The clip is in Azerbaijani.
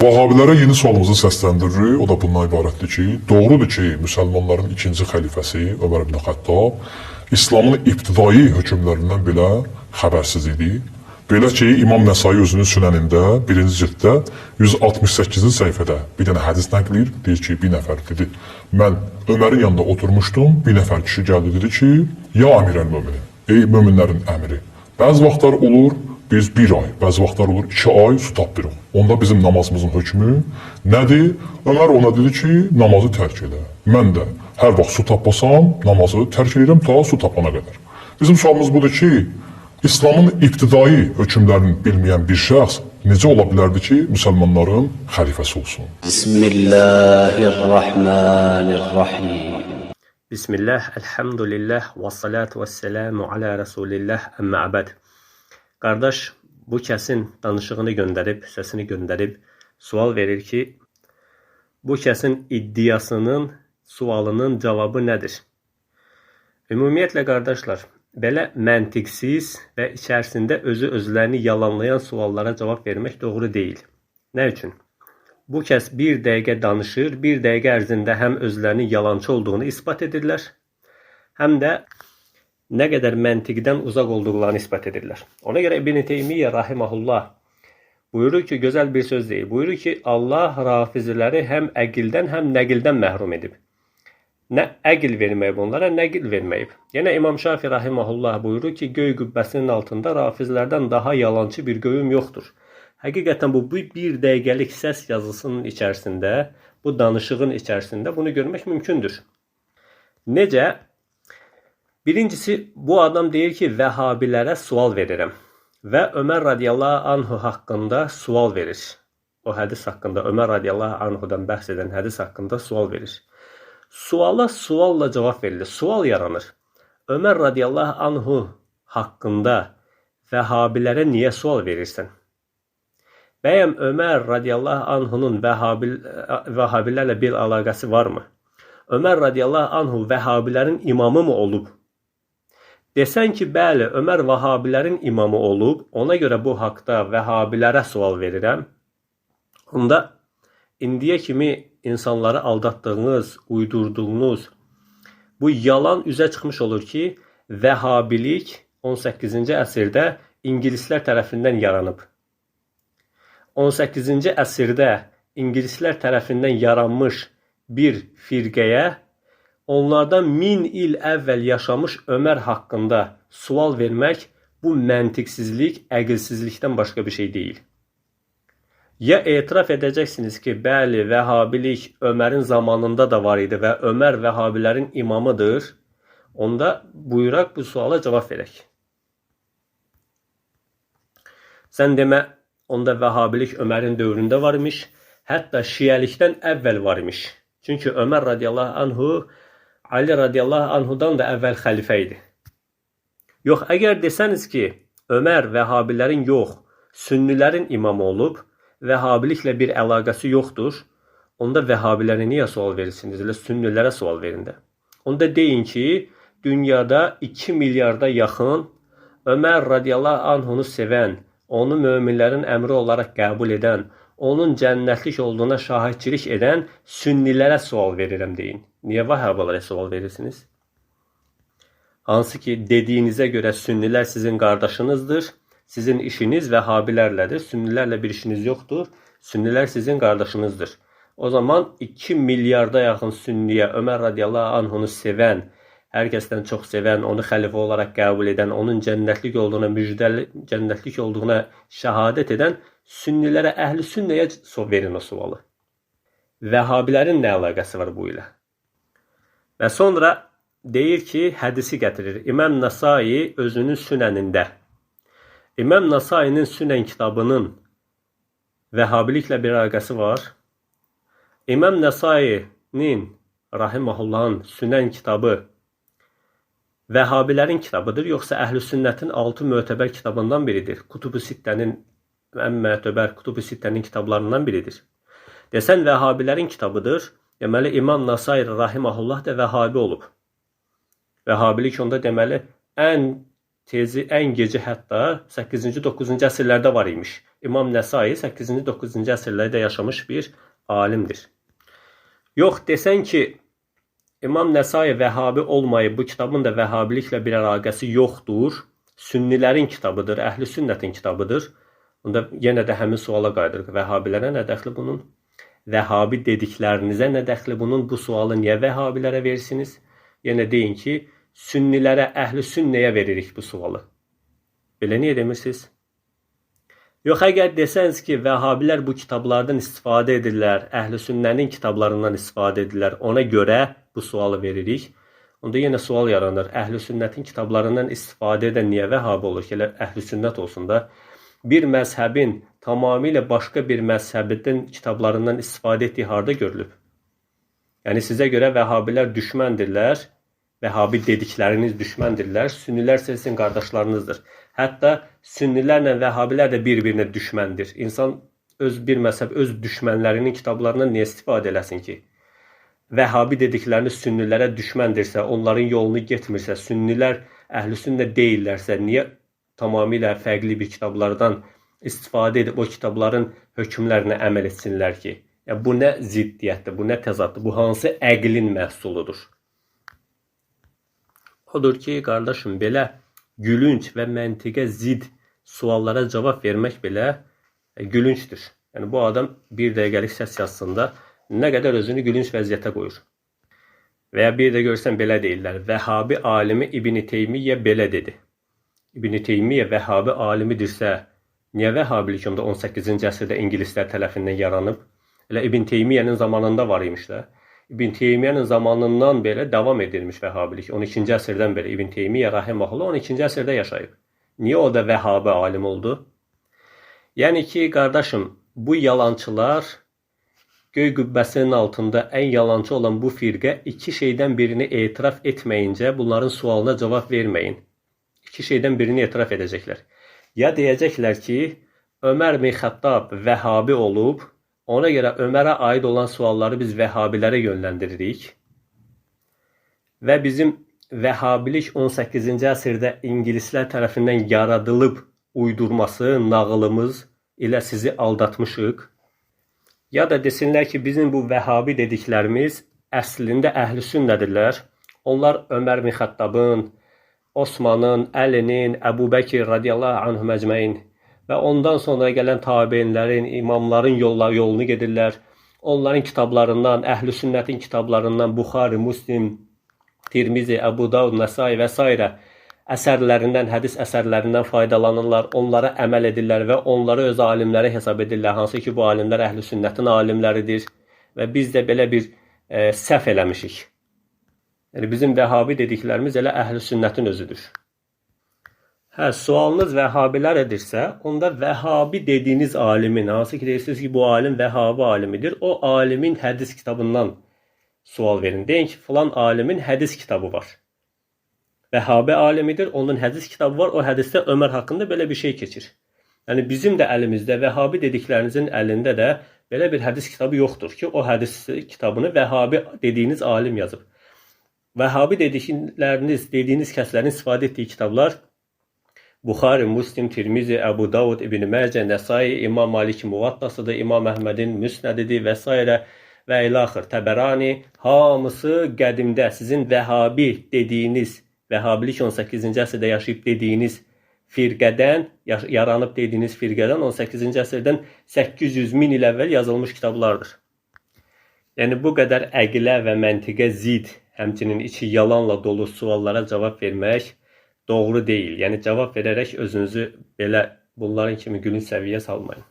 Vahabilərə yeni sualımızı səsləndiririk. O da bundan ibarətdir ki, doğrudur ki, müsəlmanların ikinci xəlifəsi Ömər ibn Xəttab İslamın ibtidai hökmlərindən belə xəbərsiz idi. Belə ki, İmam Nəsai özünün Sünənində 1-ci cilddə 168-ci səhifədə bir dənə hədis nəql edir. Deyir ki, bir nəfər dedi, mən Ömərin yanında oturmuşdum, bir nəfər kişi gəldi dedi ki, ya əmirəl möminin, ey möminlərin əmiri. Bəzi vaxtlar olur, biz bir ay, bəzi vaxtlar olur 2 ay su tapdırıq. Onda bizim namazımızın hökmü nədir? Ömər ona dedi ki, namazı tərk elə. Mən də hər vaxt su tapmasam, namazı tərk edirəm ta su tapana qədər. Bizim sualımız budur ki, İslamın ibtidai hökmlərini bilməyən bir şəxs necə ola bilərdi ki, müsəlmanların xəlifəsi olsun? Bismillahirrahmanirrahim. Bismillah, elhamdülillah, və salatu və selamu alə Rasulillah, əmmə əbəd. Qardaş, bu kəsin danışığını göndərib, səsini göndərib, sual verir ki, bu kəsin iddiasının, sualının cavabı nədir? Ümumiyyətlə, qardaşlar, belə məntiqsiz və içərisində özü özlərini yalanlayan suallara cavab vermək doğru deyil. Nə üçün? Bu kəs bir dəqiqə danışır, bir dəqiqə ərzində həm özlərinin yalançı olduğunu isbat edirlər, həm də nə qədər məntiqdən uzaq olduqlarını isbat edirlər. Ona görə İbn Teymiyyə rahimehullah buyurur ki, gözəl bir söz deyir. Buyurur ki, Allah rafiziləri həm əqildən, həm nəqildən məhrum edib. Nə əqil verməyib onlara, nəqil verməyib. Yenə İmam Şafi rahimehullah buyurur ki, göy qübbəsinin altında rafizlərdən daha yalancı bir qövm yoxdur. Həqiqətən bu bir dəqiqəlik səs yazısının içərisində, bu danışığın içərisində bunu görmək mümkündür. Necə? Birincisi, bu adam deyir ki, Vəhabilərə sual verirəm və Ömər radiyallahu anhu haqqında sual verir. O hədis haqqında, Ömər radiyallahu anhudan bəhs edən hədis haqqında sual verir. Suala sualla cavab verilir. Sual yaranır. Ömər radiyallahu anhu haqqında Vəhabilərə niyə sual verirsən? Bəyəm Ömər radiyallahu anhunun Vəhabilərlə bir əlaqəsi varmı? Ömər radiyallahu anhu Vəhabilərin imamı mı olub? Desən ki, bəli, Ömər Vəhabilərin imamı olub, ona görə bu haqda Vəhabilərə sual verirəm. Onda indiyə kimi insanları aldatdığınız, uydurduğunuz bu yalan üzə çıxmış olur ki, Vəhabilik 18-ci əsrdə ingilislər tərəfindən yaranıb. 18-ci əsrdə ingilislər tərəfindən yaranmış bir firqəyə onlardan 1000 il əvvəl yaşamış Ömər haqqında sual vermək bu məntiqsizlik, əqilsizlikdən başqa bir şey deyil. Ya etiraf edəcəksiniz ki, bəli, Vəhabilik Ömərin zamanında da var idi və Ömər Vəhabilərin imamıdır, onda buyuraq bu suala cavab verək. Sən demə, onda Vəhabilik Ömərin dövründə var imiş, hətta şiəlikdən əvvəl var imiş. Çünki Ömər radiyallahu anhu Ali radiyallahu anhudan da əvvəl xəlifə idi. Yox, əgər desəniz ki, Ömər Vəhabilərin yox, sünnilərin imamı olub, Vəhabiliklə bir əlaqəsi yoxdur, onda Vəhabilərə niyə sual verirsiniz? Elə sünnilərə sual verin də. Onda deyin ki, dünyada 2 milyarda yaxın Ömər radiyallahu anhunu sevən, onu möminlərin əmri olaraq qəbul edən, onun cənnətlik olduğuna şahidçilik edən sünnilərə sual verirəm deyin. Niyə Vəhabilərə sual verirsiniz? Hansı ki, dediyinizə görə sünnilər sizin qardaşınızdır, sizin işiniz Vəhabilərlədir, sünnilərlə bir işiniz yoxdur, sünnilər sizin qardaşınızdır. O zaman 2 milyarda yaxın sünniyə Ömər radiyallahu anhunu sevən, hər kəsdən çox sevən, onu xəlifə olaraq qəbul edən, onun cənnətlik olduğuna müjdəli, cənnətlik olduğuna şəhadət edən sünnilərə, əhli sünnəyə verin o sualı. Vəhabilərin nə əlaqəsi var bu ilə? Və sonra deyir ki, hədisi gətirir. İmam Nəsai özünün Sünənində. İmam Nəsainin Sünən kitabının Vəhabiliklə bir əlaqəsi var. İmam Nəsainin rahimehullahın Sünən kitabı Vəhabilərin kitabıdır, yoxsa Əhl-i Sünnətin 6 mötəbər kitabından biridir. Kutubu Sittənin ən mötəbər Kutubu Sittənin kitablarından biridir. Desən Vəhabilərin kitabıdır, deməli İmam Nasai rahimehullah da Vəhabi olub. Vəhabilik onda deməli ən tezi, ən geci hətta 8-ci, 9-cu əsrlərdə var imiş. İmam Nəsai 8-ci, 9-cu əsrlərdə yaşamış bir alimdir. Yox, desən ki, İmam Nəsai Vəhabi olmayıb, bu kitabın da Vəhabiliklə bir əlaqəsi yoxdur. Sünnilərin kitabıdır, əhl-i sünnətin kitabıdır. Onda yenə də həmin suala qayıdırıq. Vəhabilərə nə dəxli bunun? Vəhabi dediklərinizə nə dəxli bunun? Bu sualı niyə Vəhabilərə verirsiniz? Yenə deyin ki, sünnilərə, əhl-i sünnəyə veririk bu sualı. Belə niyə demirsiniz? Yox, əgər desəniz ki, Vəhabilər bu kitablardan istifadə edirlər, əhl-i sünnənin kitablarından istifadə edirlər, ona görə bu sualı veririk. Onda yenə sual yaranır. Əhl-i sünnətin kitablarından istifadə edən niyə Vəhabi olur ki, elə əhl-i sünnət olsun da? Bir məzhəbin tamamilə başqa bir məzhəbin kitablarından istifadə etdiyi harda görülüb? Yəni sizə görə Vəhabilər düşməndirlər, Vəhabi dedikləriniz düşməndirlər, sünnilər isə sizin qardaşlarınızdır. Hətta sünnilərlə Vəhabilər də bir-birinə düşməndir. İnsan öz bir məzhəb, öz düşmənlərinin kitablarından niyə istifadə eləsin ki? Vəhabi dedikləriniz sünnilərə düşməndirsə, onların yolunu getmirsə, sünnilər əhl-i sünnə deyillərsə, niyə tamamilə fərqli bir kitablardan istifadə edib o kitabların hökmlərinə əməl etsinlər ki? Yəni, bu nə ziddiyyətdir, bu nə təzaddır, bu hansı əqlin məhsuludur? Odur ki, qardaşım, belə gülünc və məntiqə zid suallara cavab vermək belə gülüncdür. Yəni, bu adam bir dəqiqəlik səs yazsında nə qədər özünü gülünc vəziyyətə qoyur. Və ya bir də görsən belə deyirlər. Vəhabi alimi İbn Teymiyyə belə dedi. İbn Teymiyyə Vəhabi alimidirsə, niyə Vəhabilik onda 18-ci əsrdə ingilislər tərəfindən yaranıb? Elə İbn Teymiyyənin zamanında var imiş də. İbn Teymiyyənin zamanından belə davam edilmiş Vəhabilik. 12-ci əsrdən belə İbn Teymiyyə rahimehullah 12-ci əsrdə yaşayıb. Niyə o da Vəhabi alim oldu? Yəni ki, qardaşım, bu yalançılar göy qübbəsinin altında ən yalançı olan bu firqə iki şeydən birini etiraf etməyincə bunların sualına cavab verməyin. İki şeydən birini etiraf edəcəklər. Ya deyəcəklər ki, Ömər bin Xəttab Vəhabi olub, ona görə Ömərə aid olan sualları biz Vəhabilərə yönləndiririk və bizim Vəhabilik 18-ci əsrdə ingilislər tərəfindən yaradılıb uydurması, nağılımız ilə sizi aldatmışıq. Ya da desinlər ki, bizim bu Vəhabi dediklərimiz əslində əhl-i sünnədirlər. Onlar Ömər bin Xəttabın, Osmanın, Əlinin, Əbu Bəkir radiyallahu anhum əcməin və ondan sonra gələn tabeinlərin, imamların yolunu gedirlər. Onların kitablarından, əhl-i sünnətin kitablarından Buxari, Müslim, Tirmizi, Əbu Davud, Nəsai və s. əsərlərindən, hədis əsərlərindən faydalanırlar, onlara əməl edirlər və onları öz alimləri hesab edirlər. Hansı ki, bu alimlər əhl-i sünnətin alimləridir və biz də belə bir səhv eləmişik. Yəni, bizim Vəhabi dediklərimiz elə əhl-i sünnətin özüdür. Hə, sualınız Vəhabilər edirsə, onda Vəhabi dediyiniz alimin, hansı ki, deyirsiniz ki, bu alim Vəhabi alimidir, o alimin hədis kitabından sual verin. Deyin ki, filan alimin hədis kitabı var. Vəhabi alimidir, onun hədis kitabı var, o hədisdə Ömər haqqında belə bir şey keçir. Yəni, bizim də əlimizdə, Vəhabi dediklərinizin əlində də belə bir hədis kitabı yoxdur ki, o hədis kitabını Vəhabi dediyiniz alim yazıb. Vəhabi dedikləriniz, dediyiniz kəslərin istifadə etdiyi kitablar Buxari, Müslim, Tirmizi, Əbu Davud, İbn Məcə, Nəsai, İmam Malik Muvattasıdır, İmam Əhmədin Müsnədidir və s. və ilaxır. Təbərani hamısı qədimdə sizin Vəhabi dediyiniz, Vəhabilik 18-ci əsrdə yaşayıb dediyiniz firqədən, yaranıb dediyiniz firqədən 18-ci əsrdən 800 min il əvvəl yazılmış kitablardır. Yəni bu qədər əqilə və məntiqə zid, həmçinin içi yalanla dolu suallara cavab vermək doğru deyil. Yəni cavab verərək özünüzü belə bunların kimi gülünc səviyyə salmayın.